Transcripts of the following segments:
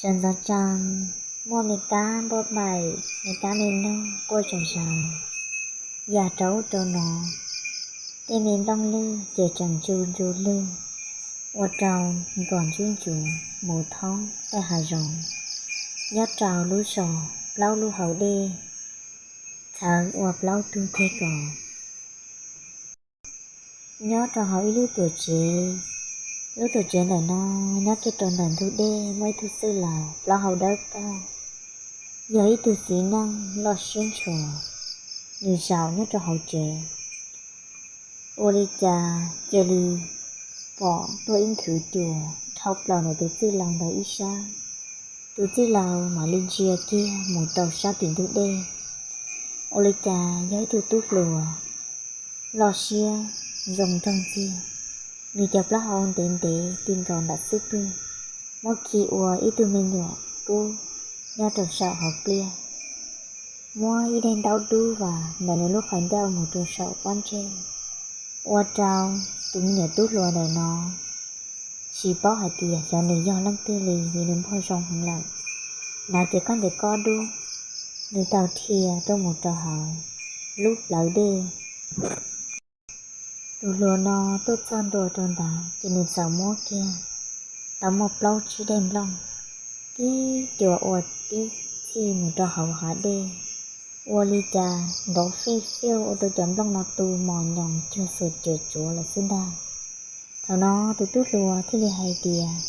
Sawv ntxov tsa, muaj me kab npauj npaim, me kab me noog quaj tsaus zog, yam rau ub rau no, tej me nplooj lwj ces tseem ntsu ntsu lwj, ua rau nkom ntsuj ntsuav mus thoob tej hav zoov, nyob rau lub zos plaub lub hauv dej, txhawv ua plaub tug teg kos. Nyob rau hauv ib lub tuam tsev, lub tuam tsev ntawm no nyob kiag rau ntawm ntug dej muaj ib tug txwj laus plaub hau dawb paug, yog ib tug txiv neej loj siab ntshua, nws zaum nyob rau hauv tsev. Ua li cas cia li pom tuaj ib nthwv cua dhau plaws ntawm tus txwj laus ntawd ib sab. Tus txwj laus mam li ntsia kiag mus rau sab tim ntug dej, ua li cas yog ib tug tub hluas loj siab zoo nraug ntxiag, nws cov plaub hau ntev ntev ti nkaus ntawm xub pwg, muab khi ua ib tug me nyuam kub nyob rau saum hauv pliaj, muab ib daim ntaub dub vas ntawm nws lub qhov ncauj mus rau saum pob ntseg, ua rau tus me nyuam tub hluas ntawm no tsis paub hais tias xyov nws yog leej twg li vim nws npog zoo heev lawm. Hnav cev khaub ncaws kob dub, nws taug dhia tuaj mus rau hauv lub plawv dej. Tus hluas no tuaj txog ntua rau ntawd ces nws txawm muab kiag tau muaj plaub tsib daim nplooj tib cua ua tib txhij mus rau hauv hav dej, ua li cas nrov fij fiaj ua rau cov nplooj no tu mos nyoos cuag xuas cuam tsuav lawm xwb ntag. Thaum no tus tub hluas thiaj li hais tias,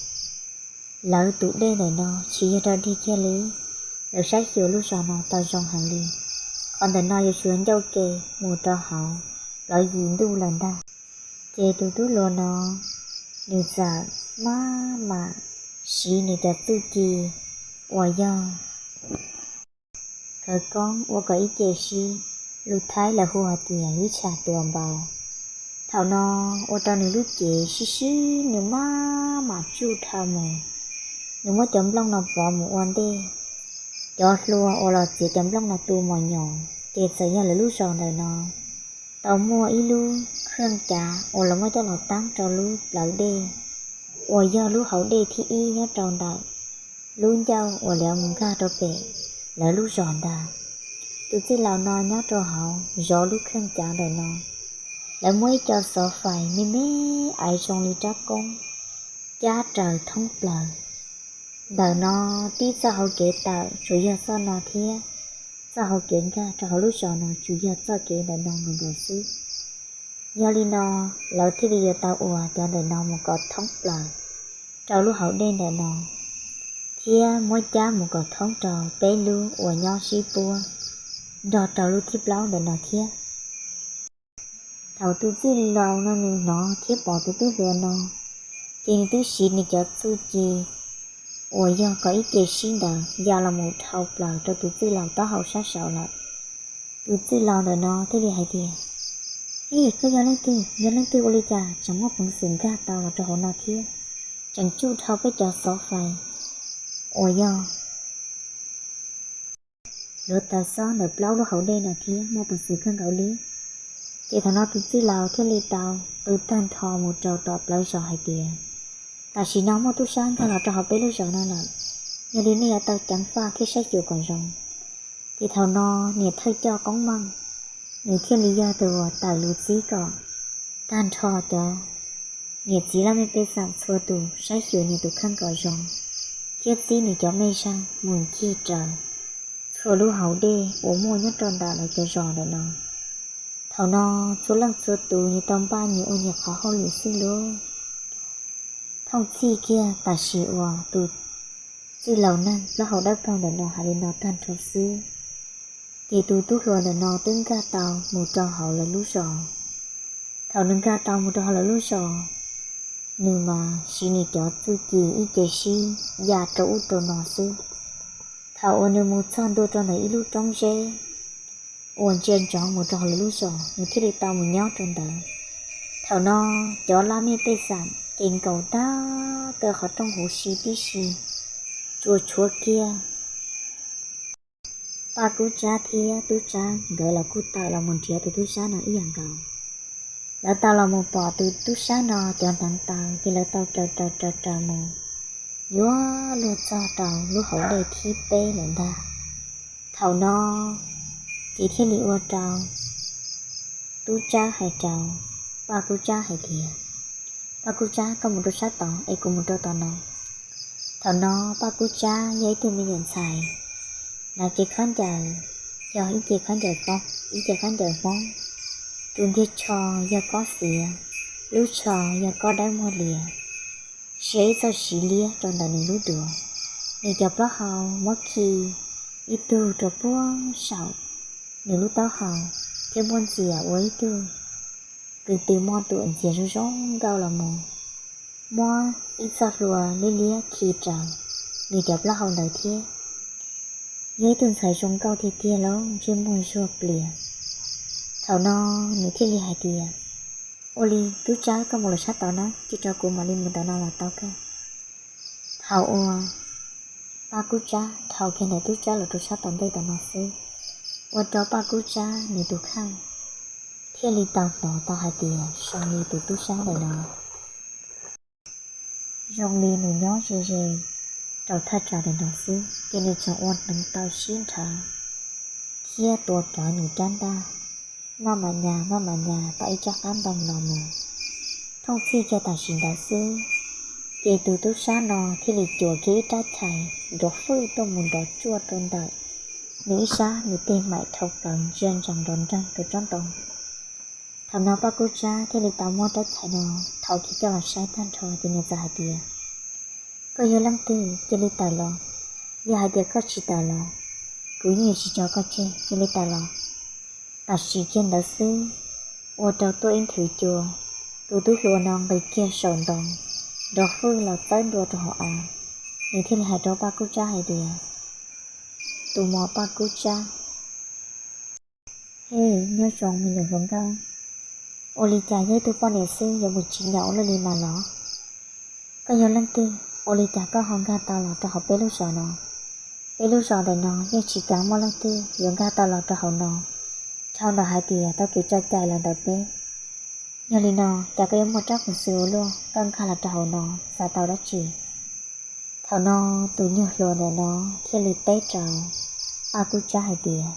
lawv tus dej ntawm no tsis yog rau dig kiag li, lawv saib xyuas lub zos no tau zoo heev li. Qhov ntawm no yuav tsum ncauj ke mus rau hauv plaub yim ntuj lawm ntag. Ces tus tub hluas no nws txawm maj mam siv nws cov txuj ci uas yog khawv koob ua kom ib ce sib, lus Thaib lawv hu hais tias vib tsha tua npau. Thaum no ua rau nws lub cev sib sib nws maj mam tsuj dhau mus, nws muab cov nplooj no pov mus ua ntej. Cov hlua uas los txiav cov nplooj no tu mos nyoos ces txawm yog lawv lub zos ntawm no tau muaj ib lub khaj cav uas los muab coj los tab rau lub plawv dej uas yog lub hauv dej thib ib nyob rau ntawm lub ncauj uas lawv mus nkag rau pem lawv lub zos ntag. Tus txwj laus no nyob rau hauv zov lub khaj cav ntawm no, lawv muab ib co xov fais me me aiv zoo li rab koob cab raws thoob plaws. Ntawm no tib txoj hau kev tawm tsuas yog txoj no thiab txoj hau kev nkag rau hauv lub zos no tsuas yog txoj kev ntawm no nkaus nkaus xwb. Yog li no lawv thiaj li yuav tau ua cov ntawm no mus kom thoob plaws rau lub hauv dej ntawm no, thiab muab cab mus kom thoob rau peb lub uas nyob sib puab nrog rau lub thib plaub ntawm no thiab. Thaum tus txwj laus no nws hnov thiab pom tus tub hluas no, ces nws twb siv nws cov txuj ci uas yog kom ib ce sib ntawd ya los mus dhau plaws rau tus txwj laus taub hau sab saud lawm. Tus txwj laus ntawm no thiaj li hais tias, Ej, koj yog leej twg? Yog leej twg ua li cas tseem muaj peev xwm nkag tau los rau hauv no thiab tseem tsuj dhau peb cov xov fais uas yog hluav taws xob ntawm plaub lub hauv dej no thiab muaj peev xwm kawg nkaus li? Ces thaum no tus txwj laus thiaj li tau qw tag nrho mus rau tom plawv zos hais tias, Tam sim no muaj tub sab nkag los rau hauv peb lub zos no lawm, yog li nej yuav tau ceev faj thiab saib xyuas kom zoo. Ces thaum no niam thawj coj koob meej, nws thiaj li yog tus uas tawm lus txib kom tag nrho cov niam txiv laj mej pej xeem txhua tus saib xyuas nws tus kheej kom zoo, thiab txib nws cov mej zeej mus ncig raws txhua lub hauv dej uas muaj nyob rau ntawm lawv cov zos ntawm no. Thaum no txhua leej txhua tus nyias tau npaj nyias ua nyias qhov hauj lwm xwb lauj. Thooj txhij kiag tam sim uas tus txwj laus neeg plaub hau dawb paug ntawm no hais li no tag nrho xwb, ces tus tub hluas ntawm no twb nkag tau mus rau hauv lawv lub zos. Thaum nws nkag tau mus rau hauv lawv lub zos, nws mas siv nws cov txuj ci ib ce sib ya rau ub rau no xwb. Thaum uas nws mus txog ntua rau ntawm ib lub roob zeb uas ntsia ntsoov mus rau hauv lawv lub zos, nws thiaj li tau mus nyob rau ntawd. Thaum no cov laj mej pej xeem ces nkaum tag kaw qhov rooj huv si tib si, tsuas tshuav kiag Paj Kub Tsab thiab Tub Tsab nkawd los kuj tawm los mus nrhiav tus tub sab no ib yam nkaus. Lawv tau los mus pom tus tub sab no cov hneev taw ces lawv tau raws raws raws raws mus, yuav luag txog rau lub hauv dej thib peb lawm ntag. Thaum no ces thiaj li ua rau Tub Tsawb hais rau Paj Kub Tsab hais tias, Paj Kub Tsab, koj mus rau sab tod es kuv mus rau tom no. Thaum no Paj Kub Tsab yog ib tug me nyuam ntxhais hnav cev khaub ncaws, yog ib cev khaub ncaws, ib cev khaub ncaws Hmoob, tus ntiag tsho yog kob xiav, lub tsho yog kob dawb muag lias, siv ib txoj siv liab rau ntawm nws lub duav. Nws cov plaub hau muab khi ib tug rau puag saum nws lub taub hau, thiab muab ntxias ua ib tug kws tws moj tuam ntxias zoo zoo nkauj los mus, muab ib txoj hlua liab liab khi rau nws cov plaub hau ntawd thiab. Yog ib tug ntxhais zoo nkauj tiag tiag lawm, ntsej muag zuag plias. Thaum no nws thiaj li hais tias, Ua li Tub Tsawb, koj mus lawm sab tod na, tsis rau kuv mam li mus ntawm no los tau kawg. Thaum uas Paj Kub Tsab dhau kiag ntawm Tub Tsawb los rau sab tom ntej tom no xwb, ua rau Paj Kub Tsab nws tus kheej thiaj li tau hnov tau hais tias zoo li tus tub sab ntawm no zoo li nws nyob ze ze rau thaj tsam ntawm no xwb, ces nws tseem ua hneev taw sib nrhav thiab tua rawv nws rab ntaj, maj mam nyas maj mam nyas tau ib rab qab ntoo los mus. Thooj txhij kiag tam sim ntawd xwb, ces tus tub sab no thiaj li cuam kiag ib rab chais nrov fwj tuaj mus nrov tsuaj rau ntawm nws ib sab, nws tej maim dhau plaws ntsia ntsoov nrov nreeg rau tsob ntoo. Thaum no Paj Kub Tsab thiaj li tau muab rab chais no thau kiag coj los saib tag nrho, ces nws txawm hais tias, Koj yog leej twg? Cia li tawm los. Yog hais tias koj tsis tawm los, kuv yeej yuav tsis tso koj tseg. Cia li tawm los. Tam sim kiag ntawd xwb, ua rau tuaj ib nthwv cua, tus tub hluas no nqis kiag saum ntoo, nrov fwj los txawb ntua rau hauv av. Nws thiaj li hais rau Paj Kub Tsab hais tias, Tus muam Paj Kub Tsab, Hej, nyob zoo me nyuam hluas nkauj. Ua li cas yog ib tug poj niam xwb yuav mus tsim nyog ua luaj li mas los? Koj yog leej twg? Ua li cas koj ho nkag tau los rau hauv peb lub zos no? Peb lub zos ntawm no yeej tsis kam muaj leej twg yuav nkag tau los rau hauv no, dhau ntawm hais tias tau kev tso cai los ntawm peb. Yog li no, cas koj yuav muaj rab qees xwm ua luaj, koj nkag los rau hauv no xav tau dab tsi? Thaum no tus nyuag hluas ntawm no thiaj li teb rau Paj Kub Tsab hais tias,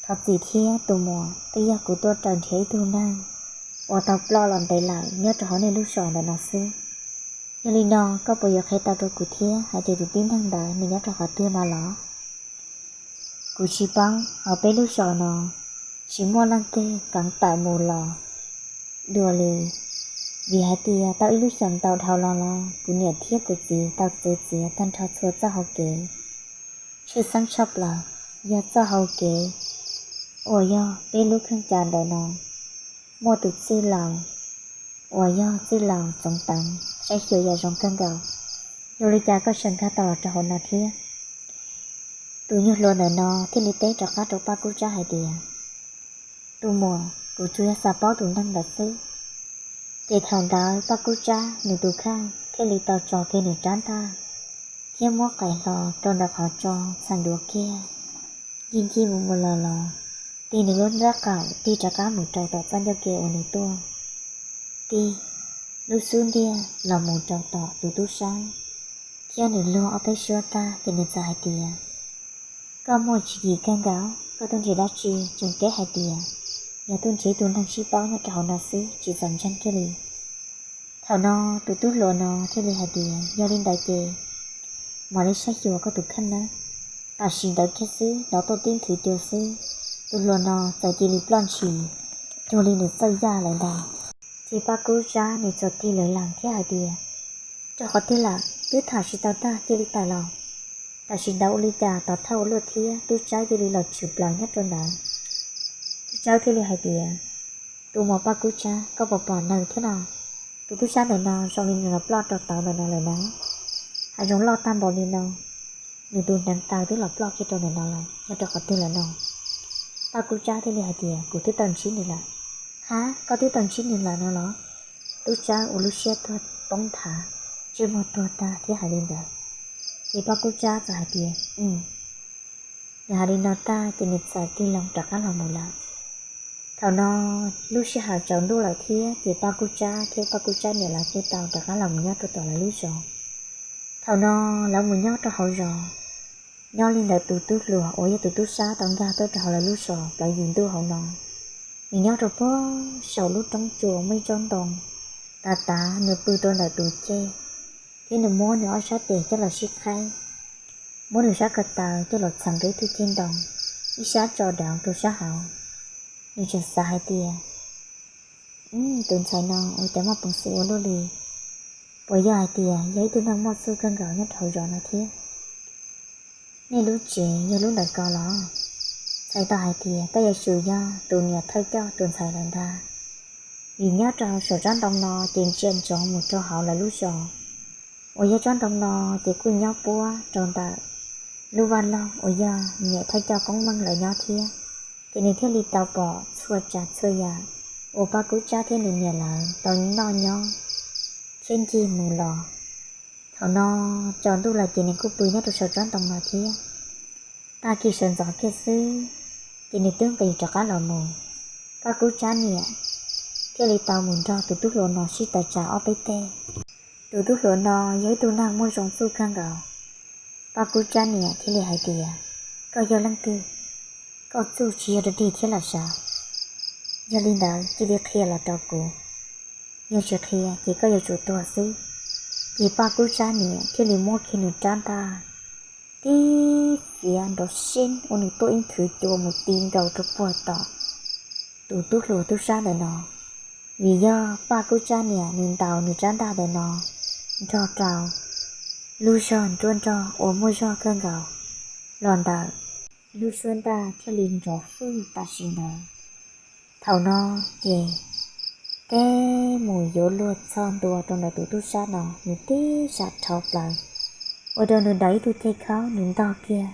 Thov txim thiab tus muam, twb yog kuv tuaj raws nrhiav ib tug neeg uas tau ploj los ntev lawm nyob rau hauv nej lub zos ntawm no xwb. Yog li no, koj puas yuav qhia tau rau kuv thiab hais tias tus tib neeg ntawd nws nyob rau qhov twg mas los? Kuv tsis paub, hauv peb lub zos no tsis muaj leej twg keev tawm mus los dua li, vim hais tias tau ib lub xyoos ntau dhau los los kuv niam thiab kuv txiv tau txwv txiav tag nrho txhua txoj hau kev. Tshwj xeeb tshaj plaws yog txoj hau kev uas yog peb lub kheej cav ntawm no muaj tus txwj laus uas yog txwj laus Txoov Teev saib xyuas yam zoo kawg nkaus. Yog li cas koj tseem nkag tau los rau hauv no thiab? Tus nyuag hluas ntawm no thiaj li teb rov qab rau Paj Kub Tsab hais tias, Tus muam, kuv tsuas yog xav paub tus neeg ntawd xwb. Ces thaum ntawd Paj Kub Tsab nws tus kheej thiaj li tau tso kiag nws rab ntaj thiab muab qais hlo rau ntawm qhov tso txheem duav kiag, ncig ncig mus mus los los, tig nws lub nrab qaum tig rov qab mus rau tom txoj ncauj ke uas nws tuaj, tig lub xub ntiag los mus rau tom tus tub sab thiab nws luag ob peb suab tag ces nws txawm hais tias, Koj muaj tswv yim kawg nkaus, koj tuaj nrhiav dab tsi? Tseem teb hais tias yog tuaj nrhiav tus neeg sib paub nyob rau hauv no xwb, tsis txaus ntseeg kiag li. Thaum no tus tub hluas no thiaj li hais tias, Yog li ntawd ces mam li saib xyuas koj tus kheej nawb. Tam sim ntawd kiag xwb, nov tuaj tib nthwv cua xwb, tus hluas no txawm cia li ploj ntshis cuag li nws txawj yaj lawm ntag. Ces Paj Kub Tsab nws txawm tig lawv lees thiab hais tias, Rau qhov twg lawm? Twb tham tsis tau tag, cia li tawm los. Tam sim ntawd ua li cas tom thawj ua luaj thiab tub tsawb cia li los tshwm plaws nyob rau ntawd. Tub tsawb thiaj li hais tias, Tus muam Paj Kub Tsab, koj puas pom nws thiab no? Tus tub sab ntawm no zoo li nws los ploj rau tod ntawm no lawm na. Hav zoov loj tag npaum li no, nws tus hneev taw twb los ploj kiag rau ntawm no lawm, yog rau qhov twg lawm no? Paj Kub Tsab thiaj li hais tias, Kuv twb tau ntsib nws lawm. Hab, koj twb tau ntsib nws lawm no los? Tub tsawb ua lub siab tuag poob nthav, ntsej muag tuag tag thiab hais li ntawd. Ces Paj Kub Tsab txawm hais tias, Nws hais li no tag ces nws txawm tig loo rov qab los mus lawm. Thaum no lub sij hawm tsaus ntuj lawm thiab ces Paj Kub Tsab thiab Paj Kub Tsab niam lawv kuj tau rov qab los mus nyob rau tom lawv lub zos. Thaum no lawv mus nyob rau hauv zos, nyob li ntawm tus tub hluas uas yog tus tub sab tau nkag tuaj rau hauv lawv lub zos plawv yim ntuj hauv no. Nws nyob rau puag saum lub roob tsua muaj ib tsob ntoo tas tas, nws pw rau ntawm tus ceg, thiab nws muab nws ob sab tes coj los sib qhaib, muab nws sab ko taw coj los txheem rau ib tug ceg ntoo, ib sab tso dav rau sab hauv. Nws tseem xav hais tias, tus ntxhais no ua cas muaj peev xwm ua luaj li, puas yog hais tias yog ib tug neeg muaj txuj kawg nkaus nyob rau hauv zos no thiab. Nej lub tsev yog lub ntawm ko los? Txhais tau hais tias koj yuav tsum yog tus niam thawj coj tus ntxhais lawm ntag, vim nyob rau saum tsob ntoo no ces ntsia ntsoov mus rau hauv lawv lub zos, uas yog tsob ntoo no ces kuj nyob puab rau ntawm lub vaj loog uas yog niam thawj coj Koob Meej lawv nyob thiab. Ces nws thiaj li tau pom txhua tsav txhua yam uas Paj Kub Tsab thiab nws niam lawv tau noj nyob thiab ncig mus los. Thaum no tsaus ntuj lawm ces nws kuj pw nyob rau saum tsob ntoo no thiab. Tag kis sawv ntxov kiag xwb, ces nws twb nqis rov qab los mus. Paj Kub Tsab niam thiaj li tau mus nrog tus tub hluas no sib tawm tsam ob peb teg. Tus tub hluas no yog ib tug neeg muaj zoo txuj kawg nkaus. Paj Kub Tsab niam thiaj li hais tias, koj yog leej twg? Koj txuj tsis yog dog dig thiab los sav? Yog li ntawd cia li qhia los rau kuv, yog tsis qhia ces koj yuav tsum tuag xwb. Ces Paj Kub Tsab niam thiaj li muab kiag nws rab ntaj tib fiav nrov sib ua nws tuaj ib nthwv cua mus ti nkaus rau puag tom tus tub hluas tub sab ntawm no. Vim yog Paj Kub Tsab niam nws ntaus nws rab ntaj ntawm no nrog rau lub zog nruab nrog uas muaj zog kawg nkaus los ntawm lub suab ntaj thiaj li nrov fwj tam sim ntawd. Thaum no ces teb mus yuav luag txog ntua rau ntawm tus tub sab no, nws tib sab rhauv plaws, ua rau nws daws ib tug ceg khaub nws ntog kiag.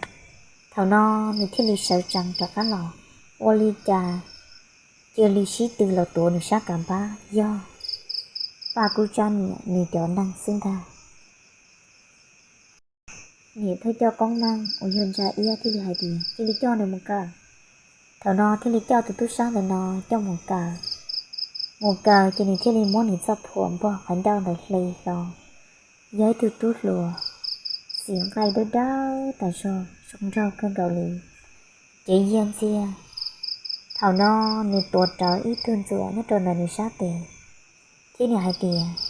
Thaum no nws thiaj li sawv tsees rov qab los, ua li cas cia li sib tw los tuav nws sab kas npab yog Paj Kub Tsab niam nws cov neeg xwb ntag. Niam thawj coj Koob Meej uas yog Ntsa Iab thiaj li hais tias, cia li coj nws mus kaw. Thaum no thiaj li coj tus tub sab ntawm no coj mus kaw. Mus kaw ces nws thiaj li muab nws txoj phuam npog qhov ncauj ntawd hle hlo, yog ib tug tub hluas txiv nqaij dawb dawb tas zog, zoo nraug kawg nkaus li, cev yiag ntxiag. Thaum no nws tuav rawv ib tug ntxuam nyob rau ntawm nws sab tes, thiab nws hais tias,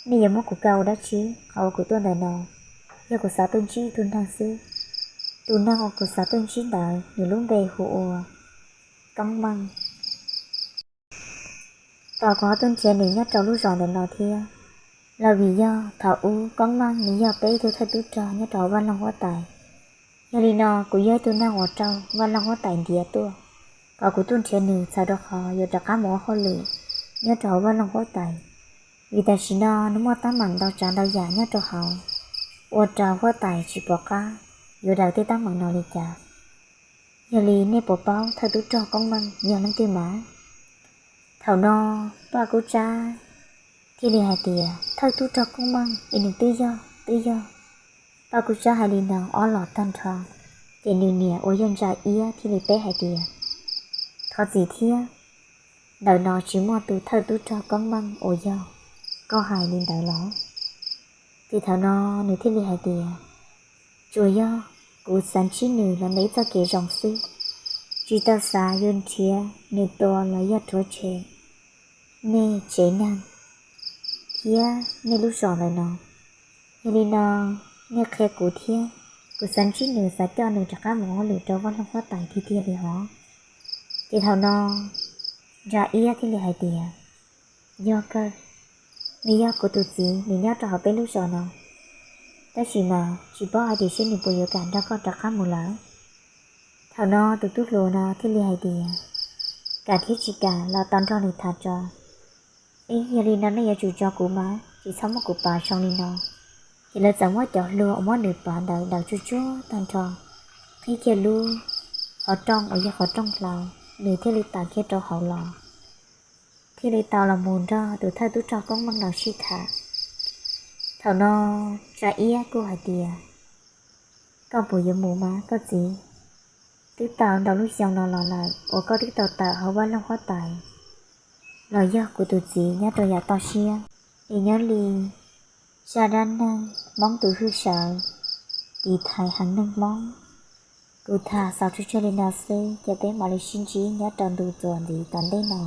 nej yuav muab kuv kaw ua dab tsi? Qhov uas kuv tuaj ntawm no yog kuv xav tuaj ntsib ib tug neeg xwb. Tus neeg uas kuv xav tuaj ntsib ntawd nws lub npe hu ua Koob Meej. Tos kuv ho tuaj nrhiav nws nyob rau lub zos ntawm no thiab. Los vim yog thaum ub Koob Meej nws yog peb ib tug thawj tub rog nyob rau hauv vaj loog huab tais. Yog li no kuv yog ib tug neeg uas raug vaj loog huab tais ntiav tuaj, kom kuv tuaj nrhiav nws txhawm rau qhov yuav rov qab mus ua hauj lwm nyob rau hauv vaj loog huab tais. Vim tam sim no nws muaj teeb meem ntau tsav ntau yam nyob rau hauv, ua rau huab tais tsis pom qab yuav daws tej teeb meem no li cas. Yog li nej puas paub thawj tub rog Koob Meej yog leej twg mas? Thaum no Paj Kub Tsab thiaj li hais tias, thawj tub rog Koob Meej es nws twb yog, twb yog. Paj Kub Tsab hais li no ob los tag nrho, ces nws niam uas yog Ntsa Iab thiaj li teb hais tias, thov txim thiab, ntawm no tsis muaj tus thawj tub rog Koob Meej uas yog koj hais li ntawd los? Ces thaum no nws thiaj li hais tias, tsuas yog kuv xav ntsib nws los ntawm ib txoj kev zoo xwb, tsis tau xav yuav nrhiav nws tua los yog rhuav tshem nej tsev neeg thiab nej lub zos lawm no. Yog li no nej qhia kuv thiab, kuv xav ntsib nws, xav coj nws rov qab mus hauj lwm rau vaj loog huab tais tiag tiag li hos. Ces thaum no Ntsa Iab thiaj li hais tias, yog kawg, nws yog kuv tus txiv, nws nyob rau hauv peb lub zos no, tab sis mas tsis paub hais tias seb nws puas yuav kam nrog koj rov qab mus lawm. Thaum no tus tub hluas no thiaj li hais tias, kam thiab tsis kam los tau nrog nws tham tso. Ib yog li no nej yuav tsum tso kuv mas, tsis txhob muab kuv pav zoo li no. Ces lawv txawm muab cov hlua uas muab nws pav ntawd daws tsuj tsuag tag nrho, qhib kiag lub qhov rooj uas yog qhov rooj hlau, nws thiaj li tawm kiag rau hauv los, thiaj li tau los mus nrog tus thawj tub rog Koob Meej no sib tham. Thaum no Ntsa Iab kuj hais tias, koj puas yuav mus mas koj txiv? Twb tau ntau lub xyoo no los lawm uas koj twb tau tawm hauv vaj loog huab tais los yog kuv tus txiv nyob rau yav toj siab, es nyob li Zaj dab neeg Hmoob tus hwj sawv, tiv thaiv heev neeg Hmoob. Kuv tham xaus tsuag tsuag li no xwb, ces peb mam li sib ntsib nyob rau ntu txuas ntxiv tom ntej no.